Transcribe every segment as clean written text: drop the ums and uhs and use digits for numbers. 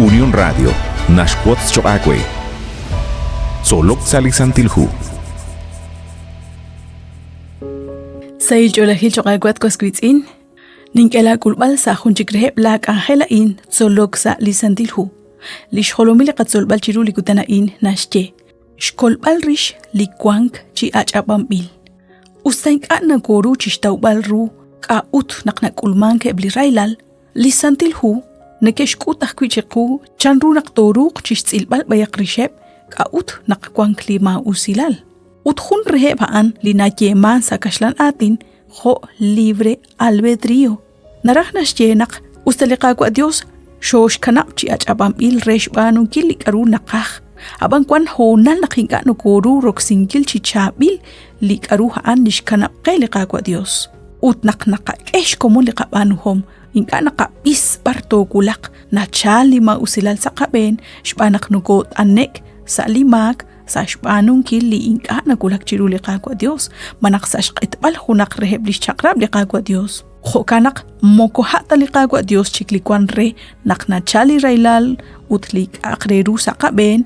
Unión Radio naxwotz choq' aawe. Tzolok sa' li Santil Hu. Sahil ch'oolejil choq' aawe at was wiitz'in. Nink'e laak'ulb'al sa' jun chik reheb' laak'anjel a'in tzolok sa' li Santil Hu. Li xjolomil li qatzolb'al chiru li kutan a'in naxye xkolb'al rix li wank chi ach'ab'anb'il. Usta ink'a' nakooru chi xtawb'al ru k'a'ut naq nak'ulmank eb' li rahilal, li Santil Hu neke'xk'ut ajwi' chiqu chanru naq tooruuq chi xtz'ilb'al b'ayaq rixeb' k'a'ut naq wank li maa'usilal. Ut jun reheb' a'an li nayeemank sa' kaxlan aatin jo' libre albedrío. Naraj naxye naq usta li Qaawa' Dios xooxkanab' chi ach'ab'anb'il re xb'aanunkil li k'aru naqaj, ab'an wank hoonal naq ink'a' nokooru roksinkil chi chaab'il li k'aru a'an li xkanab' qe li Qaawa' Dios. Ut naq naqak'e xkomon li qab'aanuhom, ink'a' naqab'is b'ar toowulaq, nachal li maa'usilal sa' qab'een xb'aan naq nokoot'ane'k sa' li maak sa' xb'aanunkil li ink'a' nawulak chiru li Qaawa' Dios, malaj sa' xq'etb'al junaq reheb' lix chaq'rab' li Qaawa' Dios. Jo'kan naq moko a' ta li Qaawa' Dios chik li wan re naq nachal li rahilal ut li k'a'aq re ru sa' qab'een,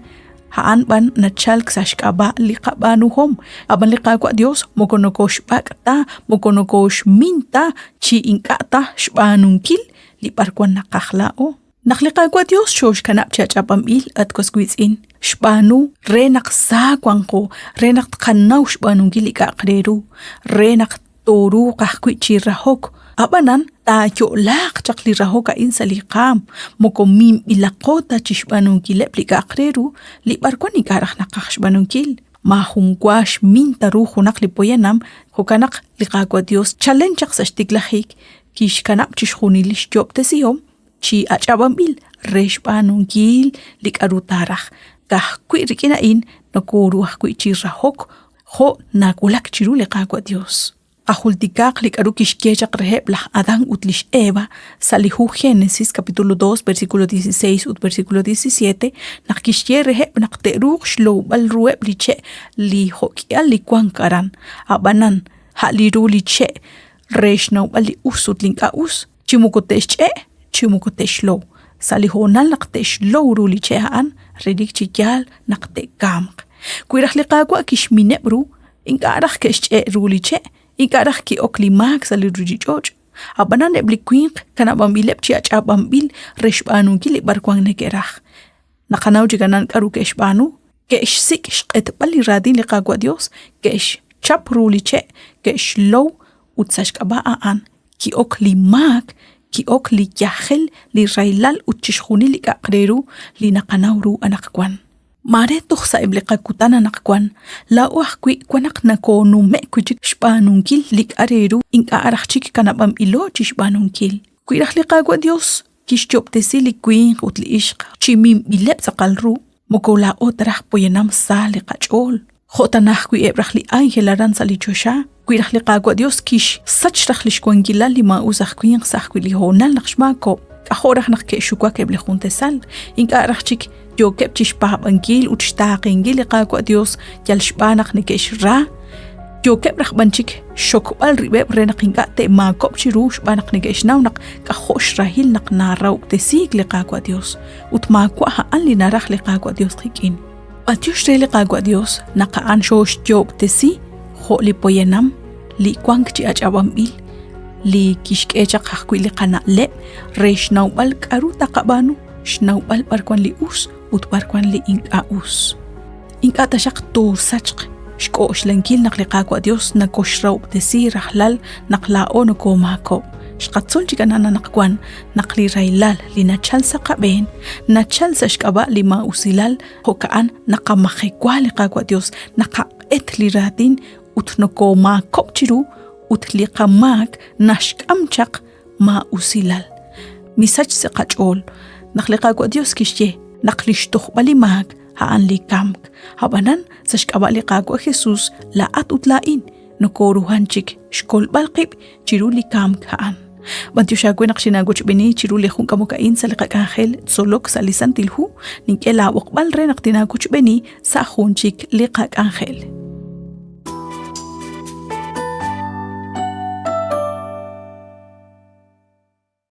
a'an b'an nachalk sa' xk'ab'a' li qab'aanuhom. Ab'an li Qaawa' Dios moko nokoxb'ak' ta, moko nokoxmin ta chi ink'a' ta xb'aanunkil li b'arwan naqaj laa'o. Naq li Qaawa' Dios xooxkanab' chi ach'ab'anb'il, at was wiitz'in, xb'aanu re naq sa wanqo, re naq tqanaw xb'aanunkil li k'a'aq re ru, re naq tooruuq ajwi' chi rahok. Ab'anan taayo'laaq chaq li rahok a'in sa' li qaam, moko minb'ilaqo ta chi xb'aanunkileb' li k'a'aq re ru li b'arwan ink'a' raj naqaj xb'aanunkil. Maajun wa xmin ta ru junaq li poyanam, jo'kan naq li Qaawa' Dios chalen chaq sa' xtiklajik kixkanab' chixjunil li xyo'ob'tesihom chi ach'ab'anb'il re xb'aanunkil li k'aru taaraj. Ka'ajwi' rik'in a'in nokooru ajwi' chi rahok jo' nawulak chiru li Qaawa' Dios. Qajultikaaq li k'aru kixye chaq reheb' laj Adán ut lix Eva sa' li hu Génesis capítulo 2 versículo 16 ut versículo 17 naq kixye reheb' naq te'ruuq xlowb'al ruheb' li che' li jo'k'ihal li wank aran. Ab'anan, a' li ru li che' re xnawb'al li us ut li ink'a' us, chi moko te'xch'e' chi moko te'xlow. Sa' li hoonal naq te'xlow ru li che' a'an, relik chi yaal naq te'kamq. Wi raj li Qaawa' kixmineb' ru, ink'a' raj ke'xch'e' ru li che', ink'a' raj ki'ok li maak sa' li ruuchich'och'. Ab'anan eb' li winq kanab'anb'ileb' chi ach'ab'anb'il re xb'aanunkil li b'arwan neke'raj. Naqanaw chik anan k'aru ke'xb'aanu, ke'xsik' xq'etb'al li raatin li Qaawa' Yos, ke'xchap ru li che', ke'xlow ut sa' xk'ab'a' a'an ki'ok li maak, ki'ok li yajel, li rahilal ut chixjunil li k'a'aq re ru li naqanaw ru anaqwan. Maare toj sa'eb' li qakutan anaqwan, laa'o ajwi' wan naq nakoonume'k wi' chik xb'aanunkil li k'a' re ru ink'a' raj chik kanab'anb'ilo chi xb'aanunkil. Wi raj li Qaawa' Yos kixyoob'tesi li winq ut li ixq chi minb'ileb' tz'aqal ru, moko laa'o ta raj poyanam sa li qach'ool, jo' tana ajwi' eb' raj li ánjel aran sa' li choxa. Wi raj li Qaawa' Yos kixsach raj li xwankilal li maa'us aj winq sa' ajwi' li hoonal naq xmaakob'k, k'ajo' raj naq ke'xuwak eb' li juntesal, ink'a' raj chik yookeb' chi xpaab'ankil ut xtaaqenkil li Qaawa' Yos yal xb'aan naq neke'xra, yookeb' raj b'an chik xxokb'al rib'eb' re naq ink'a' te'maakob'q chiru xb'aan naq neke'xnaw naq k'ajo' xrahil naq narahob'tesiik li Qaawa' Yos ut maawa' a'an li naraj li Qaawa' Yos qik'in. B'antiox re li Qaawa' Yos naq a'an xooxyoob'tesi jo' li poyanam li wank chi ach'ab'anb'il li kixk'e chaq ajwi' li qana'leb' re xnawb'al k'aru taqab'aanu xnawb'al b'ar wan li us ut b'ar wan li ink'a' us. Ink'a' taxaq toosachq xk'oxlankil naq li Qaawa' Dios nakoxrahob'tesi rajlal naq laa'o nokoomaakob'k. Xqatzol chik anan anaqwan naq li rahilal li nachal sa' qab'een nachal sa' xk'ab'a' li maa'usilal jo'ka'an naqamajewa li Qaawa' Dios, naqaq'et li raatin ut nokoomaakob'k chiru ut li qamaak naxk'am chaq maa'usilal. Misach sa' qach'ool naq li Qaawa' Dios kixye naq li xtojb'al li maak a'an li kamk. Ab'anan, sa' xk'ab'a' li Qaawa' Jesus, laa'at ut laa'in nokooruhan chik xkolb'al qib' chiru li kamk a'an. B'antiox aawe naq xinaawochb'eeni chiru li jun k'amok a'in sa' li qak'anjel tzolok sa' li Santil Hu, nink'e laab'oqb'al re naq tinaawochb'eeni sa' jun chik li qak'anjel.